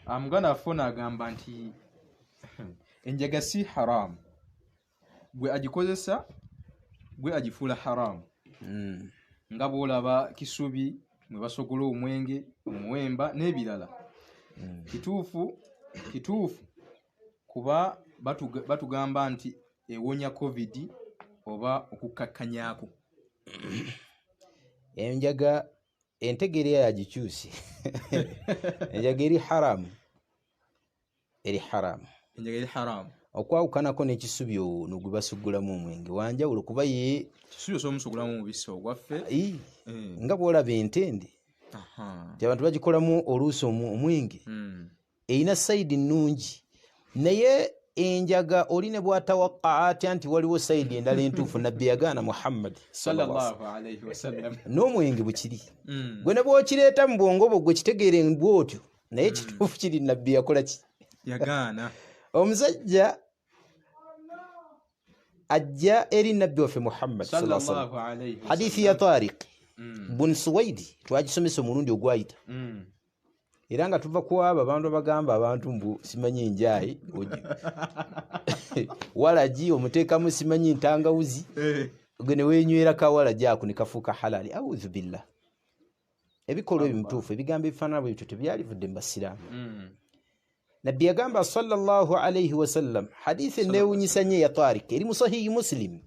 Muganda waffe ono agamba nti enjaga si haramu, gwe agikozesa gwe agifuula haramu. Nga bw'olaba Kisubi mwe basogola omwenge, omuwemba n'ebirala. Kituufu kuba batugamba nti ewonya COVID oba okukakkanyaako. Enjaga entegeera yagikyuse. Enjaga eri haramu. Eri haramu. Enjaga eri haramu. Okwawukanako n'ekisubi ono gwe basugulamu omwenge wanjawulo kuba ye kisubi osobola omusugulamu omubisi ogwaffe. Nga bw'olaba entende. Nti abantu bagikolamu oluusi omwenge. Erina sayidi nnungi. Naye enjaga oli ne bw'atawakka atya nti waliwo sayidi endala entuufu, Nabbi yagaana Muhammad sallallahu alayhi wasallam. N'omwenge bwe kiri. Gwe ne bw'okireeta mu bwongo bwo gwe kitegeere bw'otyo, naye kituufu kiri Nabbi yakola ki? Yagaana. Omusajja ajja eri Nabbi waffe Muhammad sallallahu alaihi wasallam. Sallallahu alayhi wasallam. Hadithi ya Tariq bun Suwaidi twagisomesa omulundi ogwayita. Era nga tuva ku abo abantu abagamba abantu mbu simanyi enjayi walagi omuteekamu simanyi ntangawuzi, gwe ne weenywera kawalagi ako ne kafuuka halali. Audhu billah. Ebikolwa ebyo mutuufu, ebigambo ebifaanana bwe bityo tebyalivudde mu basiraamu. Nabbi yagamba sallallahu alaihi wasallam, hadithi eneewunyisa nnyo eya Tariq eri mu Sahihi Muslim,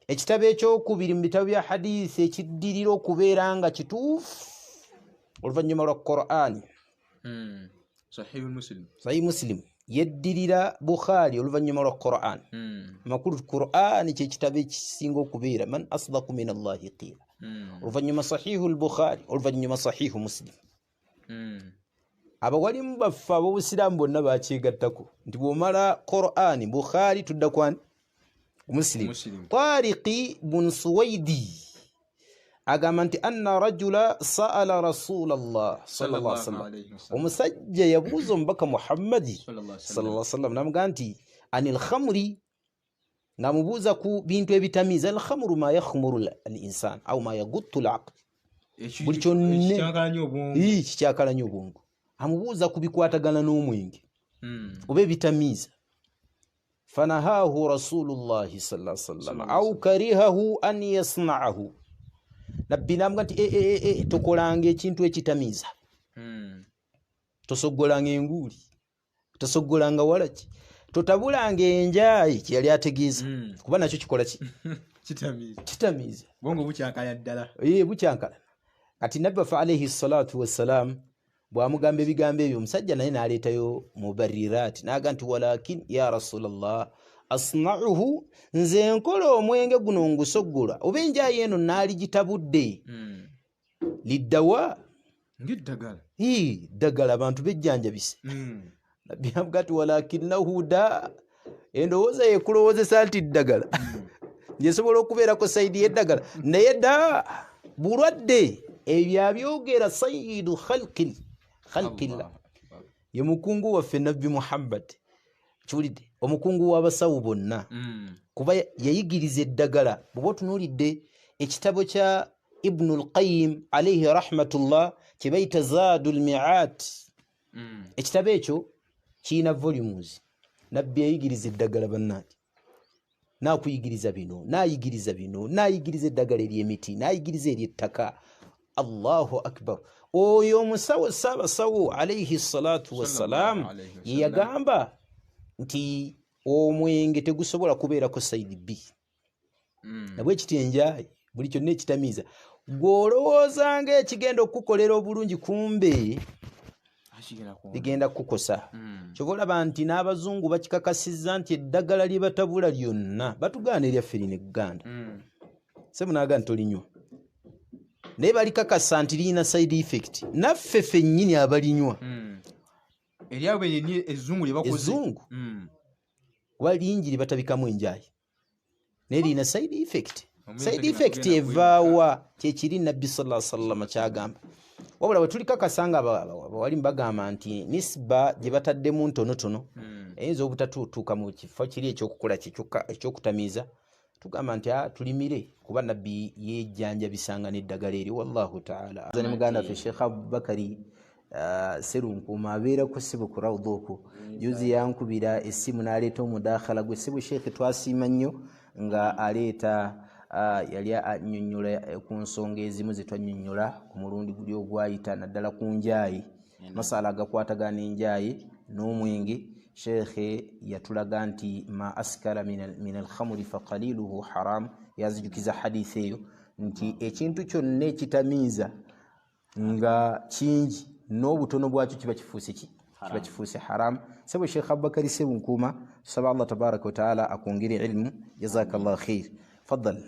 ekitabo ekyokubiri mu bitabo bya hadithi ekiddirira okubeera nga kituufu oluvannyuma lwa Qur'ani. Sahihi Muslim. Sahihi Muslim yeddirira Bukhari oluvannyuma lwa Qur'an. Amakulu Qur'ani kyekitabo ekisinga okubeera man asdaku min Allahi qila, oluvannyuma Sahihu Lbukhari, oluvannyuma Sahihu Muslim. Abawalimu baffe ab'obusiraamu bonna bakyegattako nti bw'omala Qur'ani, Bukhari, tudda kwani? Muslim. Muslim. Tariqi bun Suwaidi agamba nti anna rajula saala Rasulallah sallallahu alaihi wasallam. Alayhi wasallam. Omusajja yabuuza omubaka Muhammadi sallallahu alaihi wasallam. Sallallahu alaihi wasallam, namugamba nti anil khamri, ng'amubuuza ku bintu ebitamiiza. Al khamru ma yakhmuru al insan au ma yaguttu al aql, buli kyonna ekikyankalanya obwongo. Ii, kikyakalanya obwongo. Amubuuza ku bikwatagana n'omwenge oba ebitamiiza. Fanahahu Rasulullahi sallallahu alaihi wasallam au karihahu an yasnaahu. Nabbi namuga nti e, e, e, e, tokolanga ekintu ekitamiiza, tosoggolanga enguuli, tosoggolanga walaki, totabulanga enjayi, kyeyali ategeeza, kuba nakyo kikola ki? Kitamiiza. Kitamiiza. Bwongo bukyankala ddala. Ee, bukyankalana. Kati Nabbi waffe alaihi salatu wassalam bw'amugamba ebigambo ebyo, omusajja naye n'aleetayo mubariraati n'aga nti walakin ya Rasulallah asnauhu, nze nkola omwenge guno ngusoggola oba enjayi eno naaligitabudde liddawa ng'eddagala. Ii, ddagala abantu bejjanjabise. Nabbi amuga nti walakinahu da, endowooza yekulowoozesa nti ddagala nyesobola okubeerako sayidi y'eddagala, naye da bulwadde. Ebyo abyogera sayidu khalqillah, Allahu Akbar. ye mukungu waffe Nabbi Muhammad, kiwulidde, omukungu w'abasawo bonna, kuba yayigiriza eddagala. Bw'oba otunuulidde ekitabo kya Ibnu Lqayim alaihi rahmatullah kye bayita Zaadu Lmiat, ekitabo ekyo kirina volumes. Nabbi yayigiriza eddagala bannange, naakuyigiriza bino, naayigiriza bino, naayigiriza eddagala ery'emiti, naayigiriza ery'ettaka. Allahu akbar! Oyo omusawo saabasawo alaihi salatu wassalam Sallallahu alayhi ye yagamba nti omwenge tegusobola kubeerako side B. Nabwe kiti enjayi, buli kyonna ekitamiiza, gw'olowooza ng'ekigenda okukukolera obulungi, kumbe Akigenda kuwona. ligenda kukukosa. Kyova olaba nti n'abazungu bakikakasizza nti eddagala lye batabula lyonna batugaana eryaffe lino egganda. Sebo naaga nti tolinywa, naye balikakasa nti lirina side effect, naffe ffennyini abalinywa. Eryabwe yennyini ezzungu lye bakoze. Ezzungu. Kuba lingi lye batabikamu enjayi, naye lirina side effect. Omuntu Side tagenda effect kugenda evaawa? Kyekiri Nabbi sallallahu alaihi wasallam kyagamba. Wabula bwe tulikakasa nga abawalimu bagamba nti nisba gye bataddemu ntonotono, eyinza obutatuutuuka mu kifo kiri ekyokukola ki, ekyokutamiiza, tugamba nti tulimire, kuba Nabbi yejjanjabisanga n'eddagala eryo. Wallahu taala ne muganda waffe Sheekh Abubakari Serunkuuma abeerako ssebo ku rawuda okwo. Juzi yankubira essimu n'aleeta omudakhala gwe. Ssebo sheekhe, twasiima nnyo nga aleeta, yali annyonnyola ku nsonga ezimu ze twannyonnyola ku mulundi guli ogwayita, naddala ku njaayi, masala agakwatagana n'enjaayi n'omwenge. Sheekhe yatulaga nti ma askara min alkhamuri faqaliluhu haram. Yazijukiza hadith eyo nti ekintu kyonna ekitamiiza nga kingi n'obutono bwakyo kiba kifuuse ki? Kiba kifuuse haram. Sebo Sheekh Abubakari Serunkuuma, tusaba Allah tabaraka wataala akwongere ilmu. Jazakallah khair, faddal.